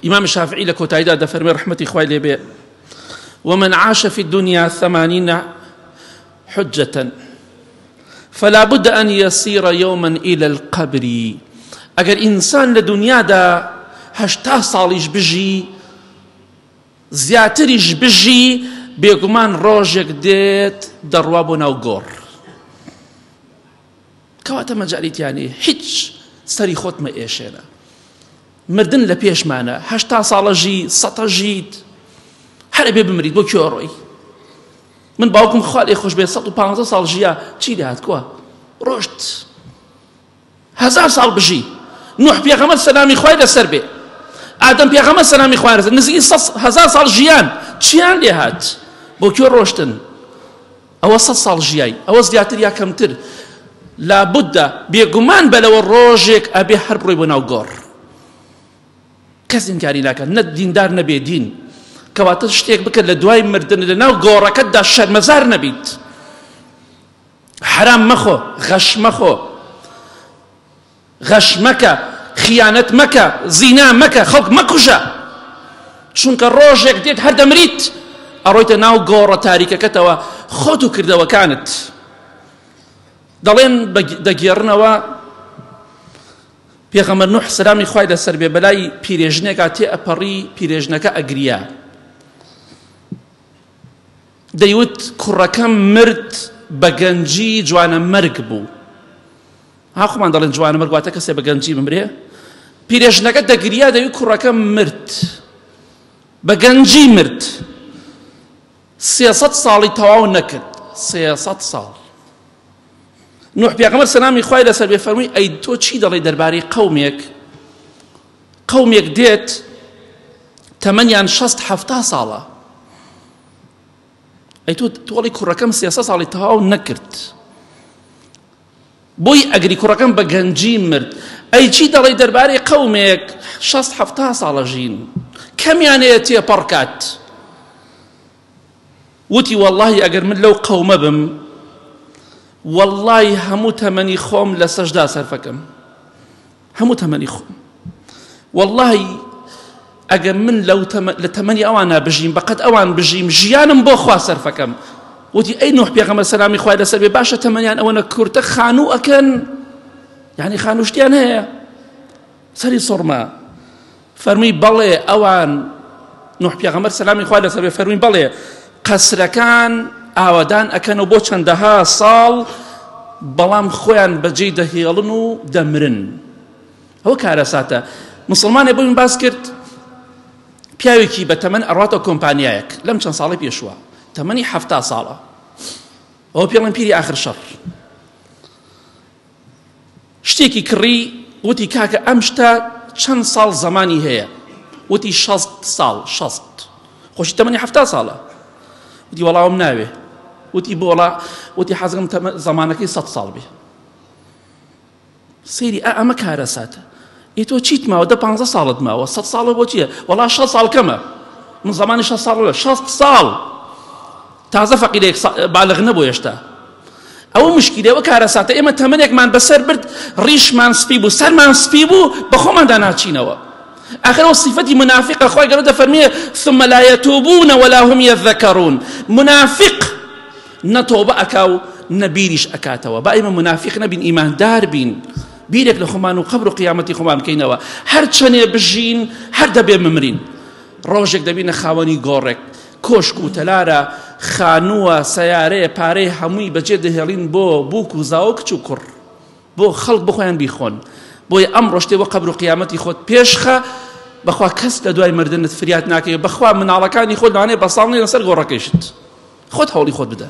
ئیمام شافعی لە کۆتاییدا دەفەرمێ ڕەحمەتی خوای لێ بێ ومن عاش في الدنيا ثمانين حجة فلا بد أن يصير يوما إلى القبر ئەگەر ئینسان لە دنیادا 80 ساڵیش بژی زیاتریش بژی بێگومان ڕۆژێک دێت دەڕوا بۆ ناو گۆڕ کەواتە مەجالی تیا نییە هیچ سەری خۆت مەئێشێنە مردن لە پێشمانە 80 ساڵە ژی سەتە ژیت هەر ئەبێ بمریت بۆ کوێ ڕۆی من باوکم خوا لێ خۆش بێ 115 ساڵ ژیا چی لێهات کوا ڕۆشت هەزار ساڵ بژی نوح پێغەمبەر سەلامی خوای لەسەر بێ ئادەم پێغەمبەر سەلامی خوای لەسەر نزیکی هەزار ساڵ ژیان چیان لێهات بۆ کوێ ڕۆشتن ئەوە سەد ساڵ ژیای ئەوە زیاتر یا کەمتر لابدە بێگومان بەلەوە ڕۆژێک ئەبێ هەر بڕۆی بۆ ناو گۆڕ کەس ئینکاری ناکات نە دیندار نە بێدین کەواتە شتێک بکە لە دوای مردن لە ناو گۆڕەکەتدا شەرمەزار نەبیت حرام مەخۆ غەش مەخۆ غەش مەکە، خیانەت مەکە، زینا مەکە، خەڵک مەکوژە، چونکە ڕۆژێک دێت هەر دەمریت، ئەڕۆیتە ناو گۆڕە تاریکەکەتەوە خۆت و کردەوەکانت. دەڵێن دەگێڕنەوە پێغەمبەر نوح سەلامی خوای لەسەر بێ بەلای پیرێژنێکا تێ ئەپەڕی پیرێژنەکە ئەگریا دەیوت کوڕەکەم مرد بە گەنجی جوانە مەرگ بوو ها خۆمان دەڵێن جوانەمەرگ واتە کەسێ بە گەنجی بمرێ پیرێژنەکە دەگریا دەوی کوڕەکە مرد بە گەنجی مرد سێسەد ساڵی تەواو نەکرد سێسەد ساڵ نوح پێغەمبەر سەلامی خوای لەسەر بێ فەرمووی ئەی تۆ چی دەڵێی دەربارەی قەومێک قەومێک دێت تەمەنیان شەست حەفتا ساڵە ئەی تۆ تۆڵی کوڕەکەم سێسە ساڵی تەواو نەکرد بۆی ئەگری کوڕەکەم بە گەنجی مرد ئەی چی دەڵێی دەربارەی قەومێک شەست حەفتا ساڵە ژین کەمیان هەیە تێپەڕ کات وتی وەڵڵاهی ئەگەر من لەو قەومە بم وەڵڵاهی هەموو تەمەنی خۆم لە سەجدا سەرفەکەم هەموو تەمەنی خۆم وەڵڵاهی ئەگەر من لەو لە تەمەنی ئەوانە بژیم بەقەد ئەوان بژیم ژیانم بۆ خوا سەرفەکەم وتی ئەی نوح پێغەمبەر سەلامی خوای لەسەر بێ باشە تەمەنیان ئەوەنە کورتە خانوو ئەکەن یعنی خانوشتیان هەیە سەری سوڕما فەرمی بەڵێ ئەوان نوح پێغەمبەر سەلامی خوای لەسەر بێ فەرمی بەڵێ قەسرەکان ئاوەدان ئەکەن و بۆ چەندەها ساڵ بەڵام خۆیان بەجێی دەهێڵن و دەمرن ئەوە کارەساتە مسلمانێ بۆیم باس کرد پیاوێکی بە تەمەن ئەڕاتە کۆمپانیایەک لەم چەند ساڵی پێشوە تەمەنی حەفتا ساڵە ئەوە پێڵێن پیری ئاخر شەڕ شتێکی کڕی وتی کاکە ئەم شتە چەند ساڵ زەمانی هەیە وتی شەست ساڵ شەست خۆشی تەمەنی حەفتا ساڵە وتی وەڵاوم ناوێ وتی بۆڵا وتی حەزم زەمانەکەی سەد ساڵ بێ سەیری ئا ئەمە کارەساتە ئێ تۆ چیت ماوە دە پانزە ساڵت ماوە سەد ساڵە بۆ چییە وەڵا شەست ساڵ کەمە من زمانی شەست ساڵ شەست ساڵ تازە فەقیرێک بالغ نەبوو هێشتا ئەوە مشکیلە ئەوە کارەساتە ئێمە تەمەنێکمان بەسەر برد ڕیشمان سپی بوو سەرمان سپی بوو بە خۆماندا ناچینەوە آخر ئەو صفەتی منافقە خوای گەورە دەفەرموێ ثم لا يتوبون ولا هم يذكرون منافق نە تۆبە ئەکا و نە بیریش ئەکاتەوە با ئێمە منافق نەبین ئیماندار بین بیرێک لە خۆمان و قەبر و قیامەتی خۆمان بکەینەوە هەر چەنێ بژین هەر دەبێ ممرین ڕۆژێک دەبینە خاوەنی گۆڕێک کۆشک و تەلارە خانووە سەیارەیە پارەی هەمووی بەجێ دەهێڵین بۆ بووک و زاوە کچ و کوڕ بۆ خەڵک بخۆیان بیخۆن بۆیە ئەمڕۆ شتێ بۆ قەبر و قیامەتی خۆت پێشخە بەخوا کەس لە دوای مردنت فریات ناکەی بەخوا مناڵەکانی خۆت لەوانەیە بە ساڵ نێنە سەر گۆڕەکەیشت خۆت هەوڵی خۆت بدە.